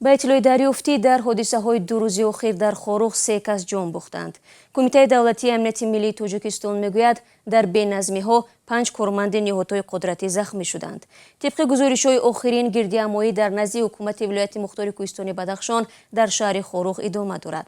Ба иттилои дарёфтӣ, дар ҳодисаҳои 2 рӯзи охир дар Хоруғ се кас ҷон бохтанд. Кумитаи давлатии амнияти миллии Тоҷикистон мегӯяд, дар беназмиҳо панҷ корманди ниҳодҳои қудратӣ захмӣ шуданд. Тибқи гузоришҳои охирин, гирдиҳамоӣ дар назди ҳукумати вилояти мухтори кӯҳистони Бадахшон дар шаҳри Хоруғ идома дорад.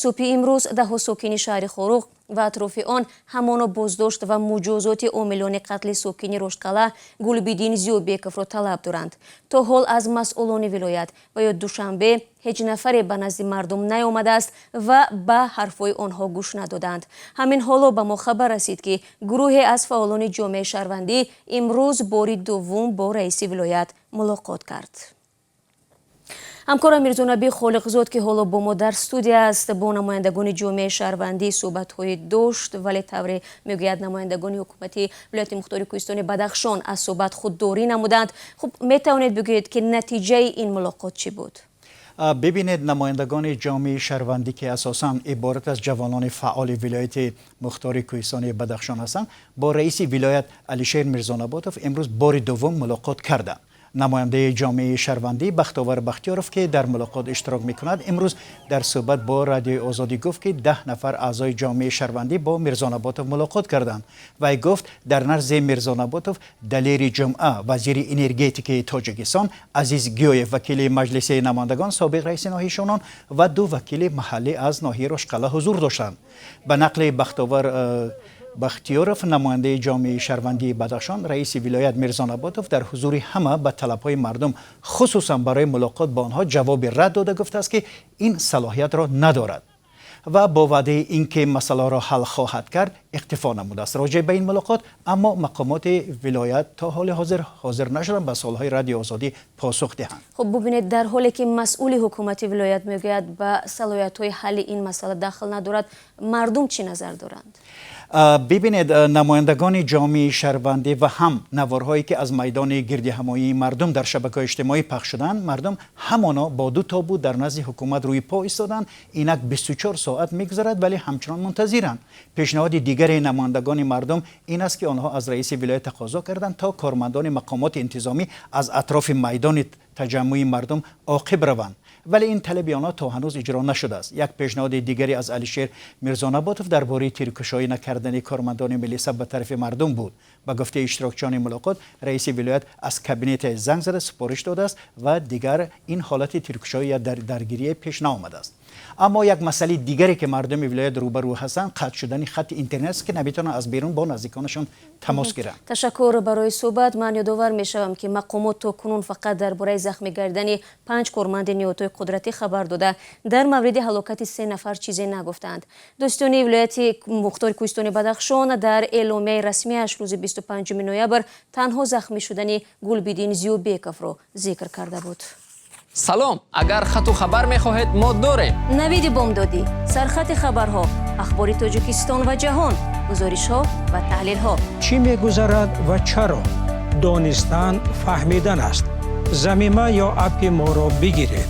Субҳи имрӯз даҳҳо сокини шаҳри Хоруғ ва атрофи он ҳамоно боздошт ва муҷозоти омилони қатли сокини Роштқалъа Гулбиддин Зиёбековро талаб доранд. То ҳол аз масъулони вилоят ва ё Душанбе ҳеҷ нафаре ба назди мардум наомадааст ва ба ҳарфҳои онҳо гӯш надоданд. Ҳамин ҳоло ба мо хабар расид, ки гурӯҳе аз фаъолони ҷомеаи шаҳрвандӣ имрӯз бори дуввум бо раиси вилоят мулоқот кард. Ҳамкорам Мирзонаби Холиқзод, ки ҳоло бо мо дар студия аст, бо намояндагони ҷомеаи шаҳрвандӣ суҳбатҳое дошт, вале тавре мегӯяд, намояндагони ҳукумати вилояти мухтори кӯҳистони Бадахшон аз суҳбат худдорӣ намуданд. Хуб, метавонед бигӯед, ки натиҷаи ин мулоқот чӣ буд? Бибинед, намояндагони ҷомеаи шаҳрвандӣ, ки асосан иборат аз ҷавонони фаъоли вилояти мухтори кӯҳистони Бадахшон ҳастанд, бо раиси вилоят Алишер Мирзонаботов имрӯз бори дуввум мулоқот карданд. Намояндаи ҷомеаи шаҳрвандӣ Бахтовар Бахтиёров, ки дар мулоқот иштирок мекунад, имрӯз дар суҳбат бо Радиои Озодӣ гуфт, ки 10 нафар аъзои ҷомеаи шаҳрвандӣ бо Мирзонаботов мулоқот карданд. Вай гуфт, дар назди Мирзонаботов Далери Ҷумъа, вазири энергетикаи Тоҷикистон, Азиз Гиёев, вакили Маҷлиси намояндагон, собиқ раиси ноҳияи Шонон ва ду вакили маҳаллӣ аз ноҳияи Рошқалъа ҳузур доштанд. Ба нақли Бахтовар Бахтиёров, намояндаи ҷомеаи шаҳрвандии Бадахшон, раиси вилоят Мирзонаботов дар ҳузури ҳама ба талабҳои мардум, хусусан барои мулоқот бо онҳо, ҷавоби рад дода, гуфтааст, ки ин салоҳиятро надорад ва бо ваъдаи ин ки масъаларо ҳал хоҳад кард, иктифо намудааст. Роҷеъ ба ин мулоқот аммо мақомоти вилоят то ҳоли ҳозир ҳозир нашуданд ба суолҳои Радиои Озодӣ посух диҳанд. Хуб, бубинед, дар ҳоле ки масъули ҳукумати вилоят мегӯяд, ба салоҳиятҳои ҳалли ин масъала дахл надорад, мардум чӣ назар доранд? Бибинед, намояндагони ҷомеаи шаҳрвандӣ ва ҳам наворҳое, ки аз майдони гирдиҳамоии мардум дар шабакаҳои иҷтимоӣ пахш шуданд, мардум ҳамоно бо ду тобут дар назди ҳукумат рӯи по истоданд. Инак 24 соат мегузарад, вале ҳамчунон мунтазиранд. Пешниҳоди дигари намояндагони мардум ин аст, ки онҳо аз раиси вилоят тақозо карданд, то кормандони мақомоти интизомӣ аз атрофи майдони таҷаммуи мардум оқиб раванд, вале ин талаби онҳо то ҳанӯз иҷро нашудааст. Як пешниҳоди дигаре аз Алишер Мирзонаботов дар бораи тиркушоӣ накардани кормандони милиса ба тарафи мардум буд. Ба гуфтаи иштирокчиёни мулоқот, раиси вилоят аз кабинете занг зада супориш додааст ва дигар ин ҳолати тиркушоӣ я даргирие пеш наомадааст. Аммо як масъалаи дигаре, ки мардуми вилоят рӯбарӯ ҳастанд, қатъ шудани хатти интернет аст, ки наметавонанд аз берун бо наздиконашон тамос гиранд. Ташаккур барои суҳбат. Ман ёдовар мешавам, ки мақомот то кунун фақат дар бораи захмӣ гардидани панҷ корманди ниҳодҳои қудратӣ хабар дода, дар мавриди ҳалокати се нафар чизе нагуфтанд. Додситонии вилояти мухтори кӯҳистони Бадахшон дар эъломияи расмиаш рӯзи 25 ноябр танҳо захмӣ шудани Гулбиддин Зиёбековро зикр карда буд. Салом, агар хату хабар мехоҳед, мо дорем. Навиди бомдодӣ, сархати хабарҳо, ахбори Тоҷикистон ва ҷаҳон, гузоришҳо ва таҳлилҳо. Чӣ мегузарад ва чаро? Донистан фаҳмидан аст. Замима ё аппи моро бигиред.